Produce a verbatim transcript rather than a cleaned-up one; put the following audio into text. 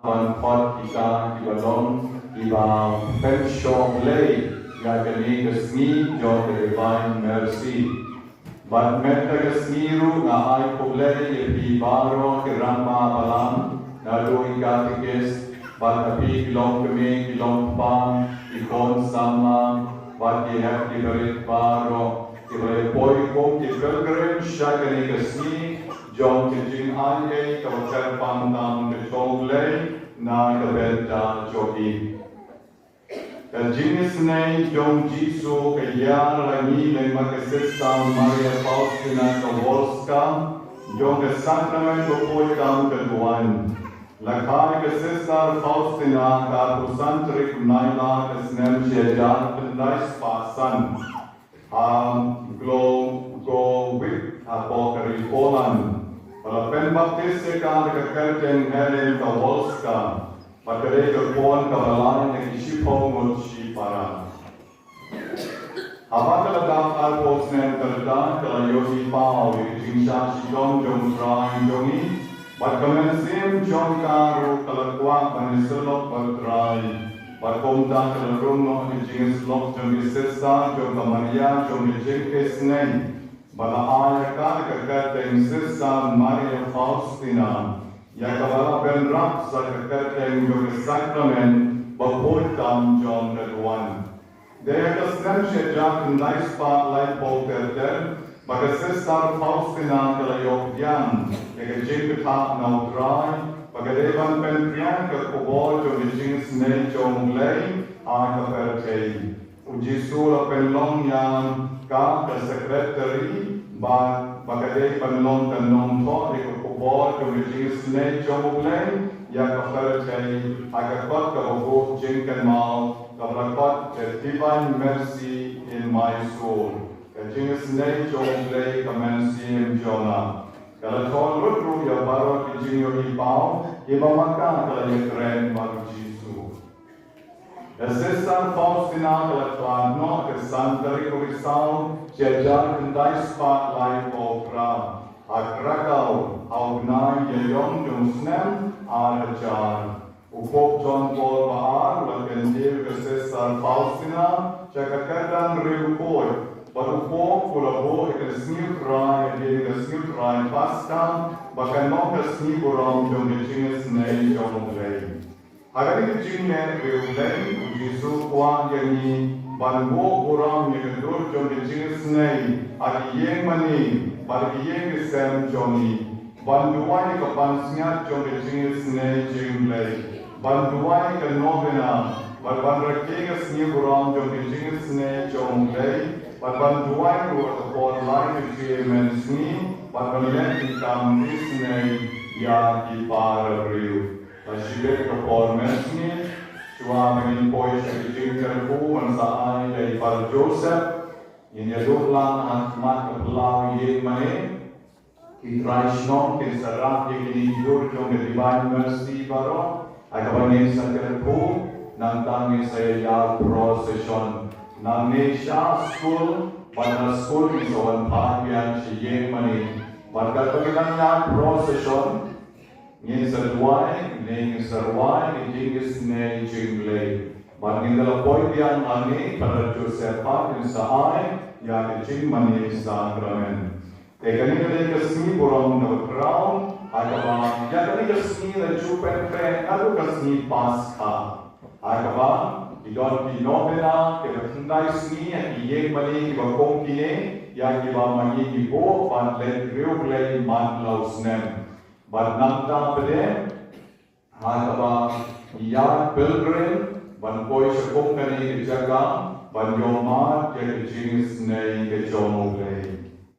Ban khot kita kiba long kiba pynshoh Blei ïa kane ka sngi jong ka Divine Mercy. Bad mynta ka sngi ruh nga ai khublei ïa phi baroh ki rangbah balang, naduh i katekist bad ïa phi ki longkmie ki longkpa, ki khun samla bad ki hep ki barit baroh kiba la poi kum ki pilgrim sha kane ka sngi jong ka jingaiei kaba kyrpang tam ka jong U Blei na ka bynta jong ngi. Ka jingisynei jong u Jisu ka ïar ha ngi lyngba ka Sister Maria Faustina Kowalska jong ka Sakramen ba poi tam ka duwan. La kha ïa ka Sister Faustina ha ka arphew san tarik u Nailar ka snem shi hajar khyndai spah san ha Głogowicz hapoh ka ri Poland. Ba la pynbaptis ïa ka da ka kyrteng Helen Kowalska, bad ka dei ka khun kaba lai na ki shiphew ngut shipara. Haba ka la dap arphew snem ka rta, ka la ïohi paw ïa ka jingshah shitom jong U Trai jong ngi, bad ka mynsiem jong ka ruh ka la kwah ban ïasyllok bad U Trai. Bad kumta ka la rung noh ïa ka jingïasyllok jong ki Sister jong ka Maria jong ka jingisynei, bad la ai ïa ka da ka kyrteng Sister Maria Faustina, ïa kaba la bynrap sa ka kyrteng jong ka Sakramen ba poi tam jong ka duwan. Dei ha ka snem shi hajar khyndai spah laiphew ter ter ba ka Sister Faustina ka la ïoh pdiang ïa ka jingktah na U Trai ba ka dei ban pynphriang ka khubor jong ka jingisynei jong U Blei ha ka pyrthei. U Jisu u la pynlong ïa ka ka sekretari ba, ba ka dei ban long ka nongthoh ïa ka khubor jong ka jingisynei jong U Blei ïa ka pyrthei ha ka kot kaba buh jingkynmaw kaba la khot The Divine Mercy in My Soul, ka jingisynei jong U Blei ha ka mynsiem jong nga. Ka la thoh lut ruh ïa baroh ki jingïohi paw kiba ma ka ka la ïakren bad U Jisu. Ka Sister Faustina ka la khlad noh ha ka san tarik u Risaw shi hajar khyndai spah laiphew phra ha Krakow ha u bnai Ïaïong jong u snem ar hajar. U Pope John Paul ba ar u la kyntiew ïa ka Sister Faustina sha ka kyrdan riewkhuid, bad u Pope u la buh ïa ka sngi U Trai hadien ka sngi U Trai Paska ba kan long ka sngi burom jong ka jingisynei jong U Blei. Ha kane ka jingleh riewblei, U Jisu u kwah ïa ngi ban buh burom ïa ka dur jong ka jingisynei ha ki ïing mane bad ha ki ïing ki sem jong ngi, ban duwai ïa ka pansngiat jong ka jingisynei jong U Blei, ban duwai ïa ka novena, bad ban rakhe ïa ka sngi burom jong ka jingisynei jong U Blei, bad ban duwai ruh ha ka por lai ka jingïaid mynsngi, bad ban leh ki kam isynei ïa ki para briew. Ba shibit ka por mynsngi, shuwa ba ngin poi sha ka jingkyrkhu ban sa ai ïa i Father Joseph, ngin ïaduh lang ha khmat ka phyllaw ïing mane. Ki trai shnong kin sa rah ïa kine ki dur jong ka Divine Mercy baroh ha kaba ngin sa kyrkhu. Nangta ngin sa ïa procession nangne sha skul, bad na skul ngin sa wan phai biang sha ïing mane. Bad katba ngin nang ïa procession, ngin sa duwai ne ngin sa rwai ïa ka jingisynei jong U Blei. Bad ngin da la poi biang hangne, Father Joseph pat un sa ai ïa ka jingmane sakramen. Te kane ka dei ka sngi burom kaba khraw, ha kaba ïa kane ka sngi la ju pynkhreh naduh ka sngi Paska, ha kaba ki don ki novena kiba khyndai sngi ha ki ïing mane kiba kum kine, ïa kiba ma ngi ki buh ban leit riewblei man la u snem. Bad nangta pat de, ha kaba ngi ïaid pilgrim ban poi sha kum kane ka jaka ban ïohmad ïa ka jingisynei ka jong U Blei.